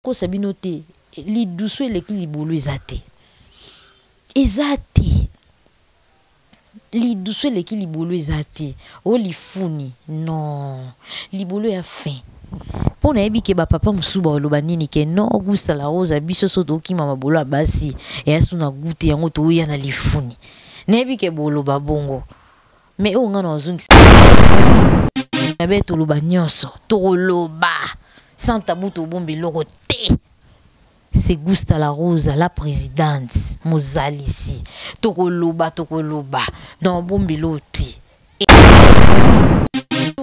Kosa bino te, lidusu eleki libulu eza te. Eza te. Lidusu eleki libulu eza te. O lifuni, non. Libulu ya fin. Mpo nayebi ke bapapa mosusu bakoloba nini ke non Augusta la Rosa biso so tokima mabolo ya basi eya su na gute yango toya na lifuni. Nayebi ke boloba bongo. Mais oyo nga na ozongisa na be toloba nyonso tokoloba sans tabou tobomba eloko te. C'est Gusta la Rosa, la présidente, mozalisi. Tokoloba, tokoloba. Donc bomba eloko te.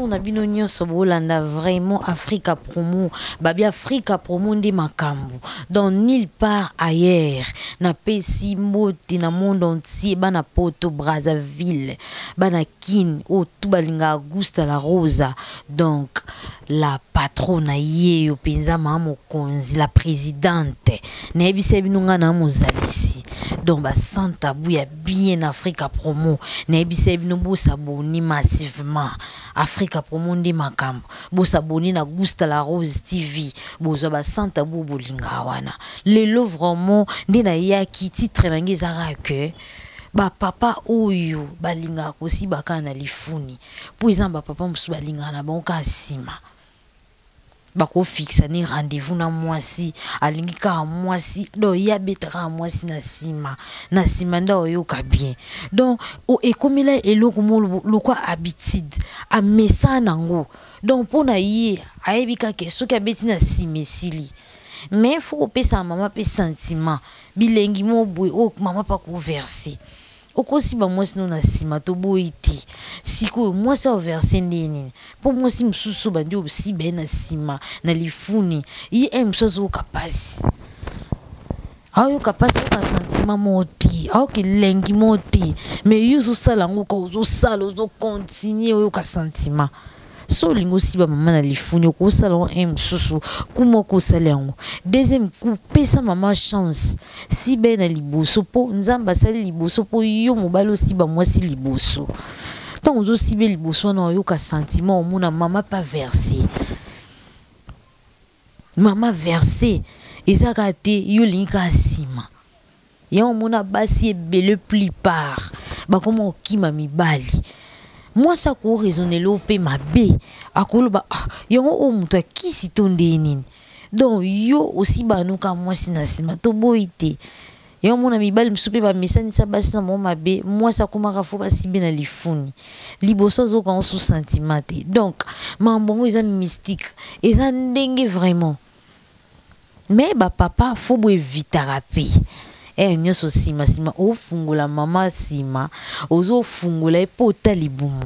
Na bino nyonso bolanda vraiment Africa Promo, babi Africa Promo nde makambo donc nulle part ailleurs. Napesi mbote na monde entier, bana Poto, Brazzaville, bana Kin oyo tout balingaka Augusta la Rosa, donc la patronne ye yo mpenza mama mokonzi, la présidente. Nayebisa bino nga na mozalisi, donc ba sans tabou ya bien Africa Promo. Nayebisa bino bosaboni massivement Africa Promo nde makambo, bosaboni na Gusta la Rose TV, bozwa ba sans tabou bolinga wana. Lelo vraiment nde nayaki titre na ngai ezalaka que ba papa oyo balingaka kosiba kaka na lifuni, po eza na ba papa mosusu balingaka na bango kaka nsima. Bakofixa ni rendez-vous na mwasi, alingi kaka mwasi, donc ye abeta kaka mwasi na nsima, na nsima nde oyoka bien. Donc ekomela eloko moko lokwa habitude, amesana nango. Donc mpona ye ayebi kaka soki abeti na nsima esili. Mais faut kopesa mama pe sentiment, bilengi moko boye oyo mama pa koverser. Okosiba mwasi no na nsima toboyi te. Sikoyo mwasi aoverse nde nini? Mpo mwasi mosusu bandi osiba ye na nsima na lifuni, ye e mosusu azoyoka mpasi, aoyoka mpasi, aoyoka sentiment moko te, aoyoka elengi moko te. Mais yo ozosala yango ka ozosala, ozocontinue oyoka sentiment. So olingi osiba mama na lifuni, okosala yango un mosusu ku moko osala yango. Deuxième coup, pesa mama chance, siba ye na liboso, mpo Nzambe asali liboso mpo yo mobali osiba mwasi liboso. Ntango ozosiba ye liboso wana oyoka sentiment, omona mama pa verse. Mama verse eza kaka te yo olingi kaka nsima. Yango omona basi ebele plupart bakoma kokima mibali. Mwasi akoraisonner yo mpe mabe, akoloba ah, yango oyo moto akisi to nde nini. Donc yo osiba noka mwasi na nsima toboyi te. Yango omona mibali mosusu mpe bamesanisa basi na bango mabe, mwasi akomaka fo basibe na lifuni. Liboso azoyoka yango sous sentiment te. Donc makambo yango eza mystique, eza ndenge vraiment. Mais ba papa fo bo evitaka pe. Nyonso nsima nsima ofungola mama nsima, ozofungola ye po ota libumu.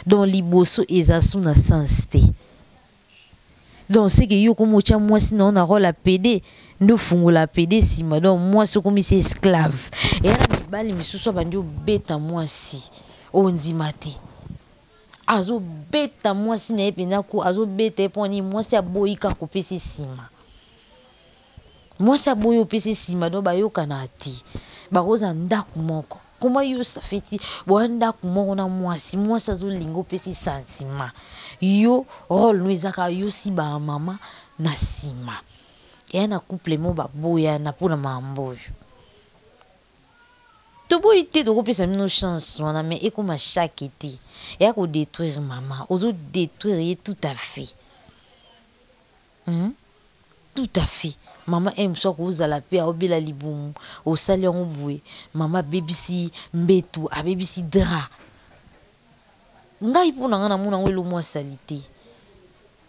Donc liboso eza su na sens te. Donc c'est que yo komo otya mwasi na yo na rôle ya PD, nde ofungola PD nsima, donc mwasi okomisi esclave. Eya na mibali misusu abandi obeta mwasi ondima te. Azobeta mwasi na ye mpenza ko azobeta ye mpo nini mwasi aboyi kaka kopesa nsima. Mwasi aboyi opesa nsima, donc bayokana te. Bakozala ndako moko. Koma yo safeti boya ndako moko na mwasi, mwasi azolinga opesa sentiment. Yo rôle no ezaka yo siba mama na nsima. Eya na couple mo baboyana mpona mambo oyo. Toboyi te tokopesa bino chance wana, mais ekoma chaque été. Eya ko détruire mama, ozo détruire ye tout à fait. Tout à fait. Mama aime so akozala pe aobela libumu, osali yango boye, mama abebisi mbetu, abebisi drap. Ngai mpo na ngai namona yango elo mwa salité.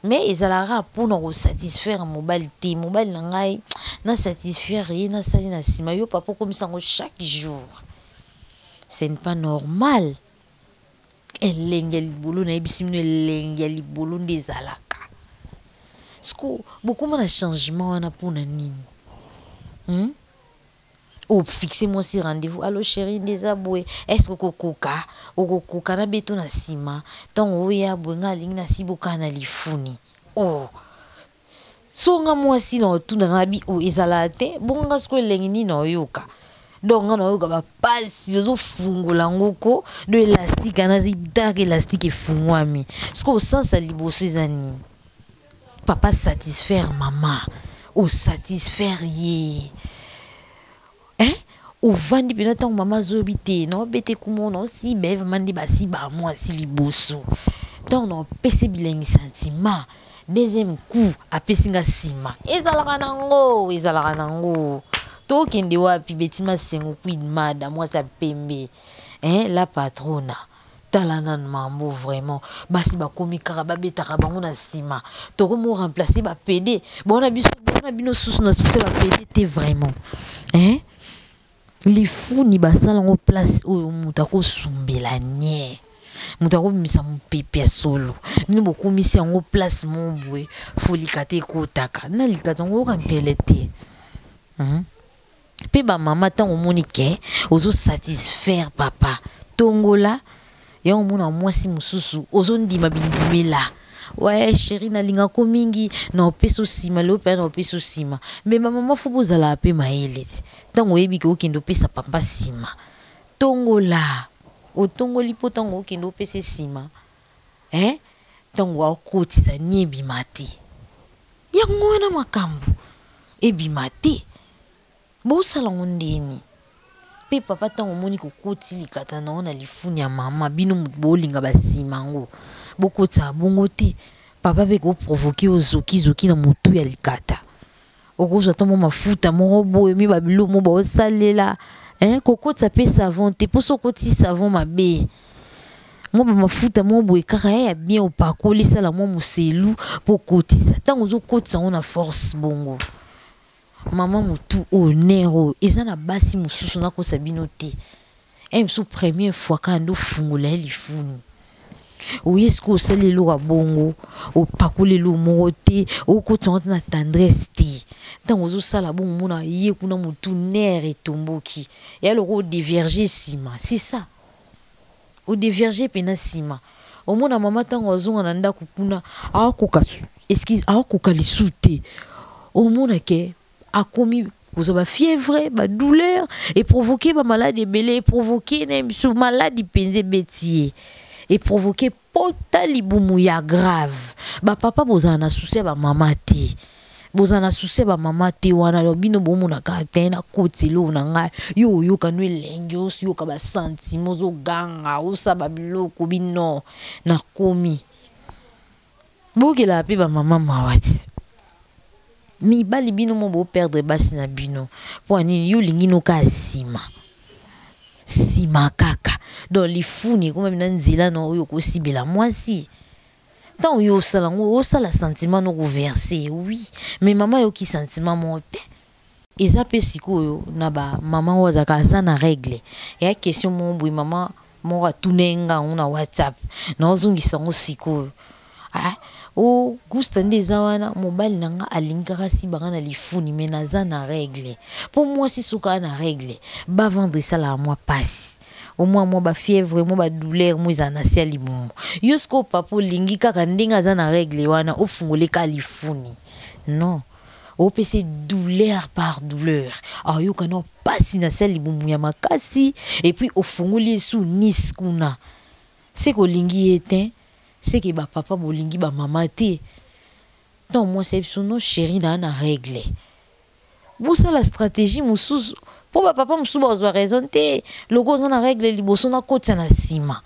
Mais ezalaka mpona kosatisfaire mobali te. Mobali na ngai na satisfaire ye nasali na nsima, yo papa okomisa yango chaque jour. Ce n'est pas normal. Elenge ya libolo nayebisi bino, elenge ya libolo nde ezalaka. Siko bokoma na changement wana mpona nini? Ofixe mwasi rendez-vous, allo chérie nde eza boye, est-ce que okokoka? Okokoka na beto na nsima ntango oya boye, ngai alingi nasiba okaka na lifuni. Oh, so nga mwasi na otuna na bi o ezalaka te, bongo nga sikoyo elengi nini na oyoka? Donc nga na oyoka bapasi ozofungola yango ko do élastique wana dark élastique efungwami. Sikoyo sens ya liboso eza nini? Papa satisfaire mama. Osatisfaire ye, hein? Ovandi mpena ntango mama azoyobi te, naobete kumo naosiba ye vraimen nde basiba mwasi liboso. Ntango naopesi bilengi sentiment, deuxième coup apesi nga nsima. Ezalaka nango, ezalaka nango. Tokende wapi? Beti Masengo, Queen Mada, mwasi ya pembe, hein, la patrona. Tala nanu mambo, vraiment basi bakomi kaka babetaka bango na nsima. Tokomi remplacer bapede bona biso, bona bino susu na susu ya bapede te vraiment, hein? Lifuni basala yango place oyo moto akosumbela nie, moto akobimisa mopepe ya solo. Bino bokomisi yango place moko boye, folika te, ekotaka na likata yango, oyoka nkele te, Mpe bamama, ntango omoni ke ozosatisfaire papa, tongola yango. Omona mwasi mosusu ozondima bindimela: "Ouais chéri, nalingako mingi, na opesa nsima lelo mpe na opesa nsima." Mais bamama, faut bozalaka mpe mayele ti ntango oyebi ke okende opesa papa nsima, tongola. Otongoli mpo ntango okende opesa nsima, eh? Ntango akotisa ni ebima te, yango wana makambo ebima te. Bosala yango ndeni? Mpe papa, ntango omoni kokoti likata na yo na lifuni ya mama, bino moto bolinga basima yango, bokotisa bongo te. Papa mpe koprovoquer yo zokizoki na motu ya likata. Okozwa ata mwa mafuta moko boye, mi babiloko mo baosalela, hein? Kokotisa mpe savon te, mpo so okotisi savon mabe. Mwa bamafuta moko boye kaka ya bien, opakoli, sala mwa moselu mpo okotisa. Ntango ozokotisa yango na force bongo, mama, motu oyo nerf oyo eza na basi mosusu, nakosa bino te. E mosusu première fois kaka nde ofungola ye lifuni, oye sikoyo osali eloko ya bongo, opakoli eloko moko te, okotisa yango te na tendresse te. Ntango ozosala bongo, omona ye kuna motu nerf etomboki ya loko odévierge nsima. C'est ça, odévierge mpena nsima. Omona mama, ntango azonga na ndako kuna, akoka, excuse, akoka lisu te. Omona ke akomi kozwa bafièvre, badouleur, eprovoquer bamaladi ebele, eprovoquer na biso maladi mpenza ebeti ye, eprovoquer pota libumu ya grave. Bapapa, bozala na souci ya bamama te, bozala na souci ya bamama te. Wana bino bomonaka te, nakoti eloko na ngai, yo oyoka no elenge, oyoka basentiment, ozoganga, osala babiloko. Bino nakomi bokelaka mpe bamama mawa ti. Mibali, bino mo boperdre basi na bino mpo nini? Yo olingi noka nsima nsima kaka. Donc lifuni ekoma na nzela na oyo okosibela mwasi. Ntango yo osala yango, osala sentiment no koverser, oui, mais mama ayoki sentiment moko te. Eza mpe sikoyo na bamama oyo azalaka aza na règle. Eya question moko boye, mama moko atuna ye nga yango na WhatsApp, naozongisa yango sikoyo. Ah, o gusta nde eza wana, mobali na nga alingi kaka sibanga na lifuni, mais naza na règle. Mpo mwasi soki aza na règle, bas-ventre esalaka mwa pasi, omwa mwa bafièvre, mwa badouleur mo ezala na se ya libumu. Yo sikoyo papa, olingi kaka ndenge aza na règle wana, ofungole kaka lifuni? Non, opesa douleur par douleur, ayoka na pasi na se ya libumu ya makasi. Et puis ofungoli esu nis kuna, seke olingi ye te, seke bapapa bolingi bamama te. Ntango mwasi ayebi so: "Non chéri, naa na règle", bosala stratégie mosusu, mpo bapapa mosusu bazwa raison te. Loko oza na règle, liboso nakotisa na nsima,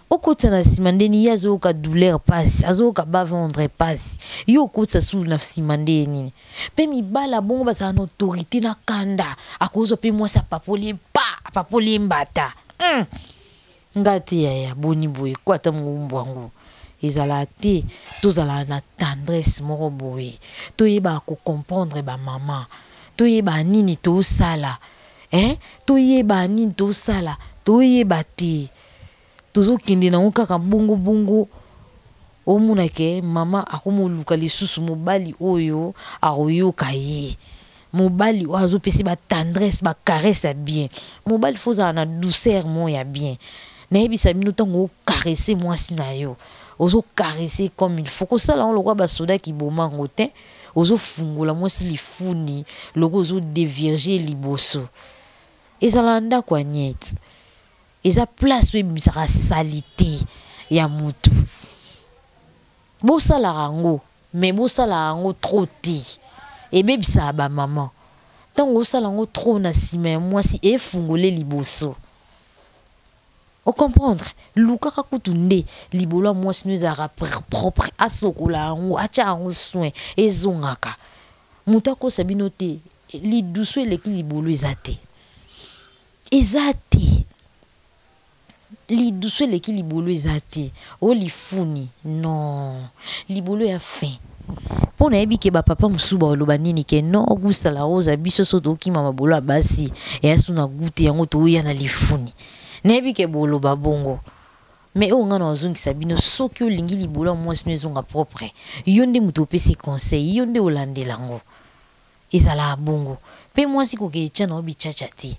okotisa na nsima ndeni? Ye azoyoka douleur pasi, azoyoka bas-ventre pasi, yo okotisa sulu na nsima nde nini? Mpe mibala bongo bazala na autorité na kanda, akozwa mpe mwasi, apapoli ye pa, apapoli ye mbata. Nga te yaya, boni boye ko? Ata mowumbu yango ezala te. Tozala na tendresse moko boye, toyebaka kocomprendre bamama, toyeba nini tosala, eh? Toyeba nini tosala, toyeba te. Tozokende nango kaka bongo bongo. Omona ke mama akomoluka lisusu mobali oyo akoyoka ye, mobali oyo azopesa batendresse, bacaresse ya bien. Mobali faut ozala na douceur moko ya bien. Nayebisa bino, ntango ocaresser mwasi na yo, ozocaresser comme il faut. Kosala yango lokola basoda kibomango te. Ozofungola mwasi lifuni loko ozodévierger liboso. Ezala ndako ya niete, eza place oyo ebimisaka saleté ya motu. Bosalaka yango, mais bosalaka yango trop te. Ebebisaka ba maman. Ntango osala yango trop na nsima ya mwasi, efungole liboso. Ocomprendre? Lukaka kutu nde libolo ya mwasi no ezalaka propre, asokola yango, atya yango soin, ezongaka. Moto akosa bino te, lidusu eleki libolo eza te, eza te. Lidusu eleki libolo eza te. O lifuni non, libolo ya fin. Mpo nayebi ke bapapa mosusu baloba nini ke non, Augusta La Rosa, biso so tokima mabolo ya basi eya so na gute yango toya na lifuni. Nayebi ke boloba bongo, mais oyo nga na ozongisa bino, soki olingi libolo ya mwasi no ezonga propre, yo nde moto opesi conseil, yo nde olandela yango. Ezalaka bongo mpe mwasi koke etya na yo bichacha te.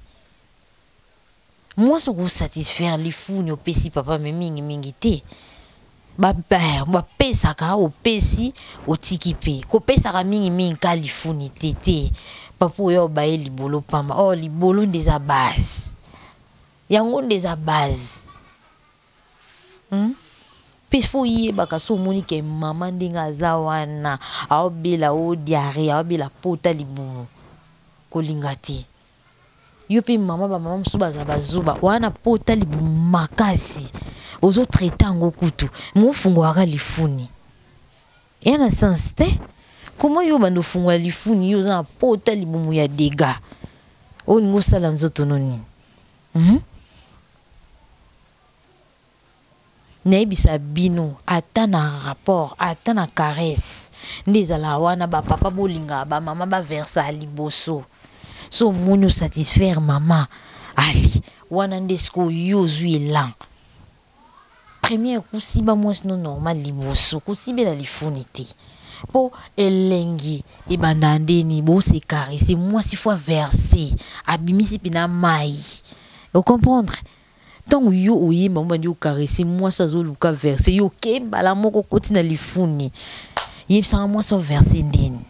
Mwasi okosatisfaire lifuni opesi papa, me mingimingi te. Bapesaka, opesi, otiki mpe kopesaka mingimingi ka lifuni te te. Papa oyo obaye libolo pamba, oh, libolo nde eza base, yango nde eza base. Mpe fo oyebaka, so omoni ke mama ndenge aza wana aobela o diarrhée, aobela pota libumu, kolinga te. Yo mpe mama, bamama mosusu baza bazoba wana, pota libumu makasi, ozotraite yango kutu mofungwaka lifuni eya na sens te. Koma yo banda ofungola lifuni, yo oza na pota libumu ya dega, olingi osala nzoto no nini? Nayebisa bino, ata na rapport, ata na caresse nde ezalaka wana. Bapapa bolingaka bamama baversa liboso. So omoni osatisfaire mama ali wana, nde sikoyo yo ozwi elan. Première, kosiba mwasi no normal liboso, kosibela lifuni te, mpo elengi ebanda ndeni bose caresser. Mwasi faut verser, abimisi mpena mai, ocomprendre? Ntango yo oyemba, obandi ocaresser mwasi, azoluka verse, yo oke mbala moko okoti na lifuni. Yebisanga, mwasi overse ndeni?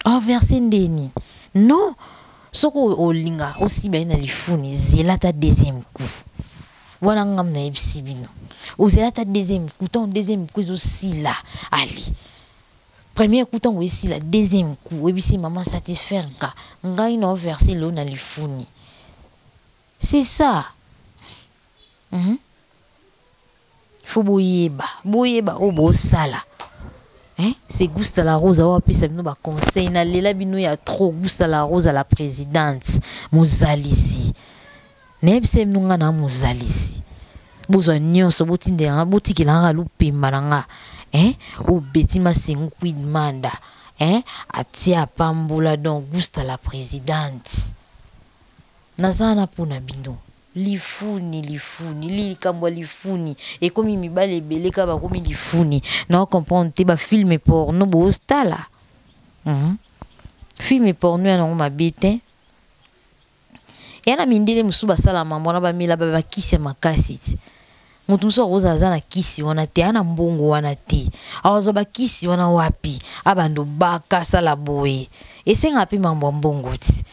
Overse ndeni? Non, soki olinga osiba ye na lifuni, zela ata deuxième coup. Wana ngam nayebisi bino, ozela ata deuxième coup. Ntango deuxième coup ezosila, ali premier coup, ntango esila deuxième coup, oyebisi mama: "Satisfaire nga, ngai na overse lelo na lifuni." C'est ça. Faut boyeba, boyeba oyo bosala. Hein? C'est Gusta La Rose awa apesa bino baconseil. Nalela bino ya trop. Gusta La Rose, la présidente, mozalisi. Nayebisa bino, nga na mozalisi. Bozwa nyonso, botindelanga, botikelanga lupemba na nga, hein? Obeti masengu quid manda, hein? Atia apambola. Donc Gusta la présidente, naza wana mpona bino. Lifuni, lifuni, likambo ya lifuni ekomi mibale ebele kaka bakomi lifuni. Na comprendre te, bafilm porno bozotala. Film porno ya nango mabe te. Eya na mindele mosusu basala mambo wana, bamela bakisi ya makasi ti moto mosusu akozala aza na kisi wana te, aa na mbongo wana te, awazwa bakisi wana wapi? Abanda obaka, asala boye, esengaka mpe mambo ya mbongo ti.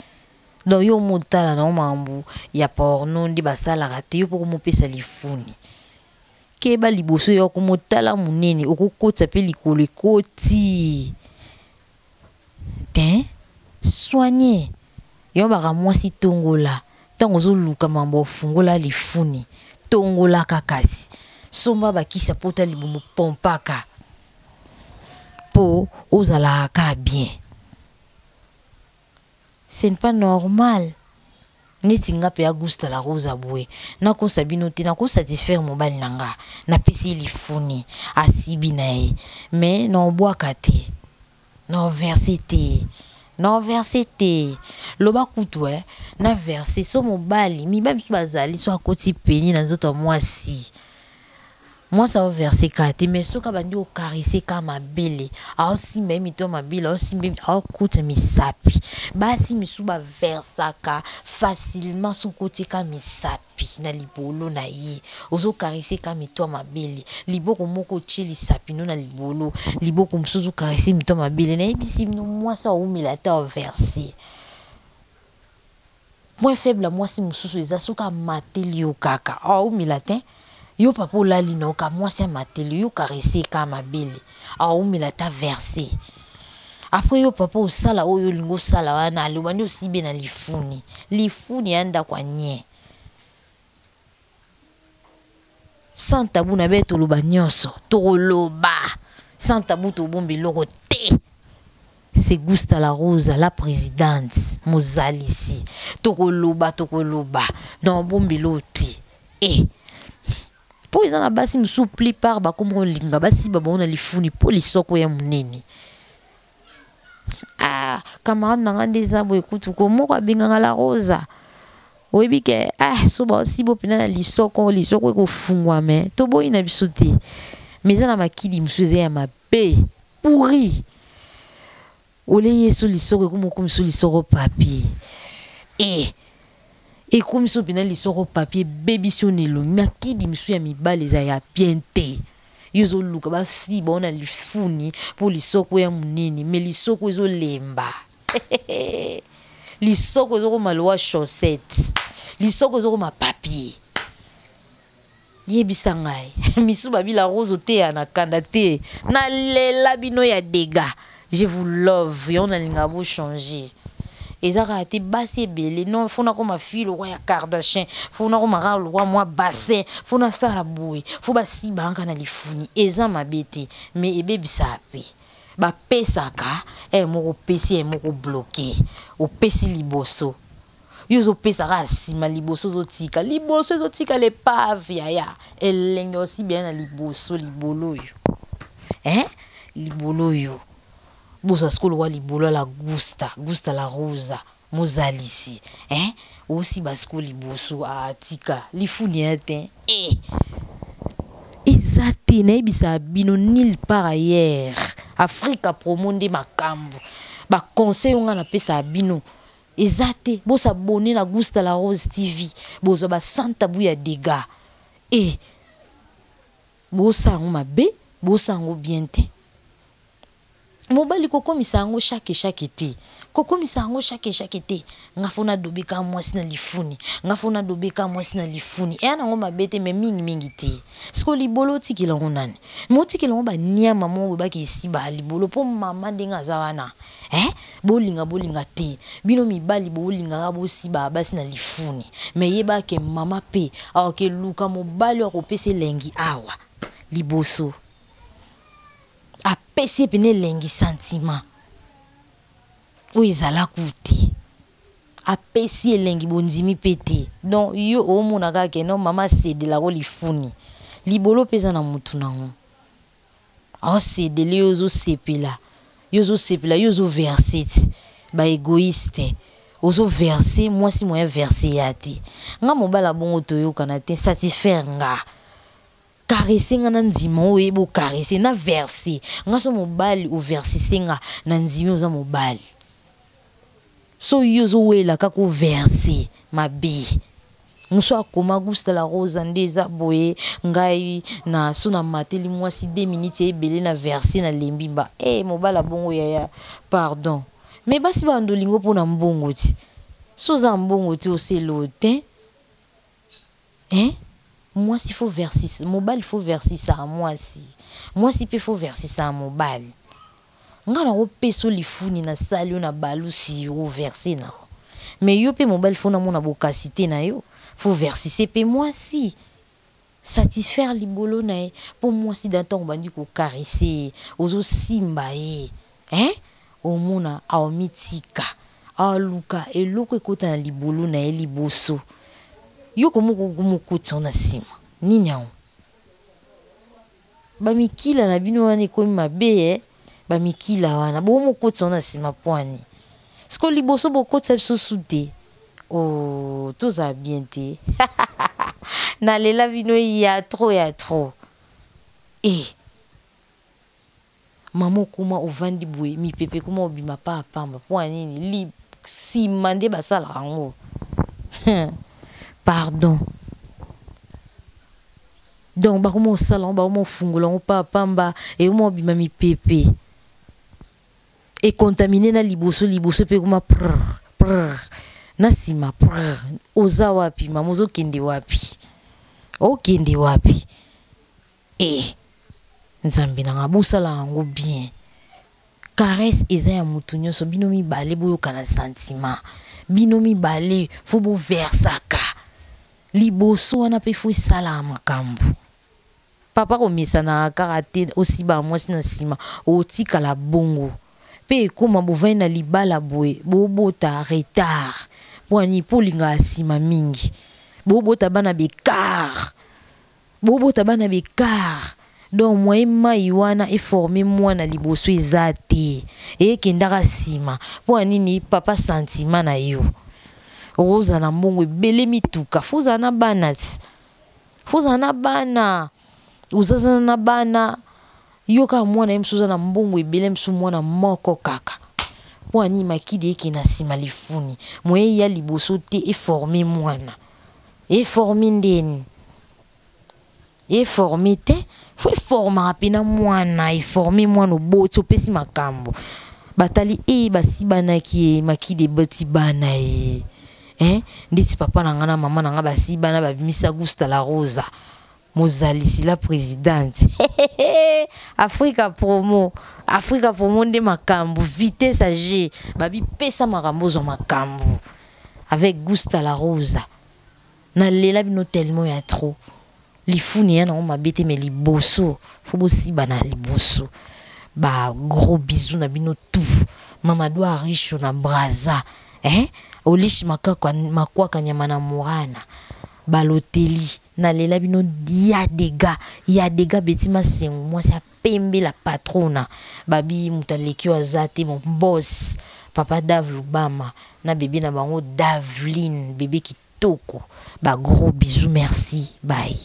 Donc yo motala na mambo ya porno nde basalaka te. Yo mpo komopesa lifuni, keba liboso yo komotala monene, okokotisa mpe likolo ekoti te. Soigne yo baka mwasi, tongola. Ntango ozoluka mambo, ofungola lifuni, tongolaka, kasi somba bakisi ya pota libumu, pompaka mpo ozalaka ka bien. Ce n'est pas normal. Neti nga mpe Augusta La Rosa boye, nakosa bino te, nakosatisfaire mobali na nga, napesi ye lifuni, asibi na ye, mais na obwaka te, na overse te, na overse te. Loba kutu eh, na verse so mobali. Mibali mosusu bazali so akoti peni na nzoto ya mwasi, mwasi aoverse kaka te, mais soki abandi ocaresser ka mabele, aosimba ye mito ya mabele, aosimba, aokuta misapi. Basi misusu baversaka facilement soki otika misapi na libolo na ye, ozocaresser ka mito ya mabele. Liboko moko otie lisapi no na libolo, liboko mosusu ocaresser mito ya mabele. Nayebisi bino, mwasi aumela te overse. Point faible ya mwasi mosusu eza soki amateli yo kaka, aumela te. Yo papa olali na oka, mwasi amateli yo, caresser ka mabele, aumela ta verse. Après yo papa osala oyo olingi osala wana, aloba nde osibe na lifuni. Lifuni ya ndako ya nye. Sans tabou na be toloba nyonso, tokoloba. Sans tabou tobomba eloko te. C'est Gusta la Rosa, la présidente, mozalisi. Tokoloba, tokoloba. Donc bomba eloko te. Eh. Po eza na basi mosusu plupart bakoma kolinga basi ba bango na lifuni po lisoko ya monene. Ah, camarade na nga nde eza boye kutu ko moko abengaka la Rosa. Oyebi ke ah so ba sibo pena na lisoko, lisoko ekofungwa me toboyi na biso te. Mais eza na makidi mosusu eza ya mabe, pourri. Ole yesu lisoko ekomi okomisa lisoko papier. Eh ekomi so pena lisoko papier ebebisi yo na elongi. Makidi mosusu ya mibali eza ya bien te. Yo ozoluka basi bao na lifuni mpo lisoko ya monene, mais lisoko ezolemba. Lisoko ezokoma lowa chaussette, lisoko ezokoma papier. Yebisa ngai misu babila rose oteya na kanda te, nalela bino ya dega. Je vous love, yango nalingaka bo changer. Eza kaka te basi ebele non, faut nakoma fille lokwa ya Kardashian, faut nakoma kaka lokwa mwa bassin, faut nasala boye, faut basiba kaka na lifuni. Eza mabe te, mais ebebisaka pe. Bapesaka moko opesi, moko bloqué, opesi liboso. Yo ozopesa kaka nsima, liboso ozotika, liboso ezotika l'épave yaya. Elenge osi bien na liboso, libolo oyo. Hein? Libolo oyo. Boza sikoyo lokwa libolo ya la Gusta, Gusta la Rosa, mozalisi. Hein? Osi basiko liboso atika lifuni ya te. Eh! Eza te, nayebisa bino nulle part ailleurs. Afrika promo nde makambo. Ba conseil oyo nga napesa bino eza te. Bosabonner na Gusta la Rose TV. Bozwa ba sans tabou ya dégâts. Eh! Bosa yango mabe, bosa yango bien te. Mobali kokomisa yango chaque chaque te. Kokomisa yango chaque chaque te. Nga faut nadobeka mwasi na lifuni. Nga faut nadobeka mwasi na lifuni. Eya nango mabe te, mais mingi mingi te. Siko libolo otikela yango nani? Mais otikela yango ba nyama moko boye bake esiba libolo po mama ndenge aza wana. Hein? Bolinga bolinga te. Bino mibali bolingaka bosiba basi na lifuni. Mais yeba ke mama pe aoke luka mobali akopesa elengi awa liboso. Apesi ye pene elengi sentiment oyo ezalaku te. Apesi elengi bondimi pe te. Donc yo omona kaka ke non mama asedelako lifuni. Libolo pe eza na mutu nango. Aosedele yo ozosepela. Yo ozosepela, yo ozoverse ti. Ba égoïste. Ozoverse, mwasi moyen verse ya te. Nga mobala bongo toyokana te, satisfaire nga. Caresser nga na ndima oyo yebo caresser na verser. Nga so mobali o versise nga na ndimi oza mobali. So yo ozowelela kaka o verser mabe. Muso akoma Gusta la Rosa nde eza boye ngai na so na mateli mwasi 2 minutes ebele na verser na lembi mba. Eh mobala bongo yaya pardon. Mais basi ba ndolingo pona mbongo ti. So za mbongo ti oselo te. Hein? Mwasi faut verser, mobali faut verser sa mwasi. Mwasi pe faut verser sa mobali. Nga na kopesa lifuni na sali na balusi yo verser na. Mais yo pe mobali faut na mona bokasite na yo. Faut verser pe mwasi. Satisfaire libolo na ye po mwasi dans ntango bandi ko caresser ozo simba ye. Hein? Omona aomitika. Aluka eloko ekota na libolo na ye liboso. Yo komo komokotisa na nsima. Nini yango? Bamikila na bino wana ekomi mabe eh? Bamikila wana bomokotisa na nsima pwani. Siko liboso bokotisa biso su te. Oh, toza bien te. Nalela bino ya trop ya trop. Eh. Mama okoma ovandi boye mipepe ekoma obima pa pamba po nini li nsima nde basalaka yango. Pardon. Donc bakoma osala yango, bakoma ofungola yango pa pamba ekoma obima mipepe. Econtamine na liboso liboso pe ekoma prr prr na nsima prr. Oza wapi mama, ozokende wapi? Okende wapi? Eh, Nzambe nanga bosala yango bien. Caresse eza ya mutu nyonso, bino mibale boyokana sentiment, bino mibale fo boversaka liboso wana mpe fo esalaka makambo. Papa komesanaka kaka te, osiba mwasi na nsima otikala bongo mpe ekóma bovandi na libala boye, bobota retard. Mpo ani? Mpo olingaka nsima mingi, bobota bana bekar, bobota bana bekar. Donc moyen mai wana eforme mwana liboso eza te, ekendaka nsima. Mpo ya nini? Papa, sentiment na yo, okozala na mbongo ebele, mituka, fo ozala na bana ti, fo ozala na bana, ozazana na bana. Yo kaka mwana ye mosusu, oza na mbongo ebele, mosusu mwana moko kaka. Mpo ya nini? Makidi eke na nsima, lifuni moye ya liboso te eforme mwana, eforme ndeni? Eforme te, fo eformaka mpena mwana, eforme mwana. Oboti, opesi makambo, batali e basibanaki ye, makidi eboti bana ye, eh? Ndeti papa na nga na mama na nga basibana, babimisa Gusta la Rosa, mozalisi, la présidente Afrika Promo. Afrika Promo nde makambo, vitesse ag babipesa makambo, ozwa makambo avec Gusta la Rosa. Nalela bino tellement ya trop. Lifuni ya nango mabe te, me liboso fo bosiba na liboso. Ba gros bisous na bino tout. Mamadou Aricho na Braza, eh? Olish Makaka, Makwaka nyama na Morana Baloteli, nalela bino ya dega ya dega. Beti Masengo, mwasi ya pembe, la patrona, babi moto aleki oyo aza te. Mon boss papa Dave Lubama na bebe na bango Davline, bebe kitoko, ba gros bisous, merci, bye.